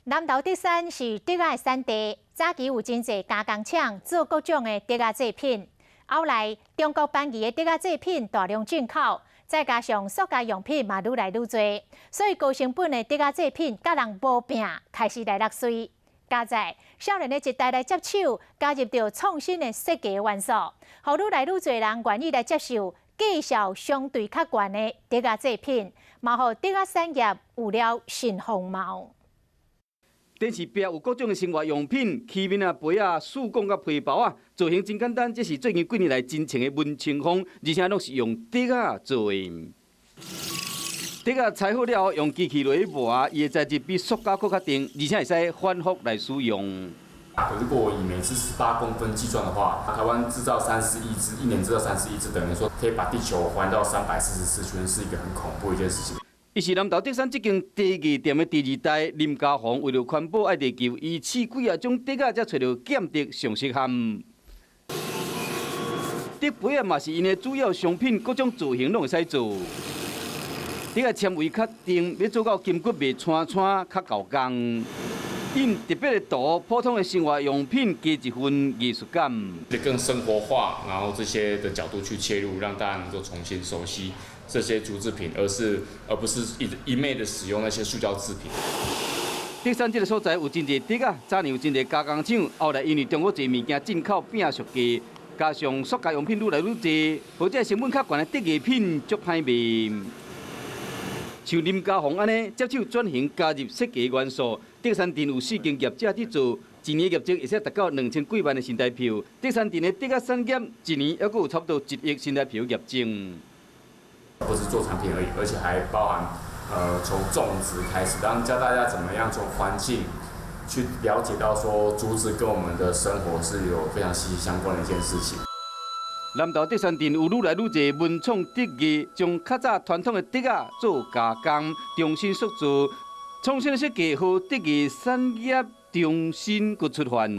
南投竹山是竹仔的產地，早期有真濟加工廠做各種的竹仔製品。後來中國便宜的竹仔製品大量進口，再加上塑膠用品嘛愈來愈濟，所以高成本的竹仔製品佮人無拚，開始來落媠。佳哉少年的一代來接手，加入著創新的設計元素，予愈來愈濟人願意來接受價數相對較懸的竹仔製品，嘛予竹仔產業有了新風貌。電視壁有各種的生活用品，器皿啊、杯仔、水管佮皮包啊，造型真簡單。這是最近幾年來真穿的文青風，而且攏是用竹仔做的。竹仔裁好了後，用機器來磨，伊的材質比塑膠閣較硬，而且會使反覆來使用。如果以每支18公分計算的話，台灣製造30億支，一年製造30億支，等於說可以把地球環到344圈，是一個很恐怖一件事情。伊是南投竹山這間茶藝店的第二代林家宏，為了環保愛地球，伊試幾仔種竹仔，才揣著劍竹上適合。竹杯仔嘛是𪜶的主要商品，各種造型攏會使做。竹仔纖維較硬，欲做到筋骨袂穿穿，較厚工。印特別的圖，普通的生活用品加一份藝術感。更生活化，然後這些的角度去切入，讓大家能夠重新熟悉這些竹製品，而不是一昧的使用那些塑膠製品。竹山這个所在有真濟竹仔，早年有真濟加工廠，後來因為中國濟物件進口變俗價，加上塑膠用品愈來愈濟，予這成本較懸的竹藝品足歹賣。像林家宏按呢，接手轉型加入設計元素，竹山鎮有四間業者佇做，一年業績會使達到2000幾萬的新台票。竹山鎮的竹仔產業，一年猶閣有差不多1億新台票業績。不是做產品而已，而且還包含，從種植開始，當教大家怎麼樣從環境去了解到說竹子跟我們的生活是有非常息息相關的一件事情。南投竹山鎮有愈來愈濟文創竹藝，將較早傳統的竹仔做加工，重新塑造，創新的設計，予竹藝產業重新閣出發。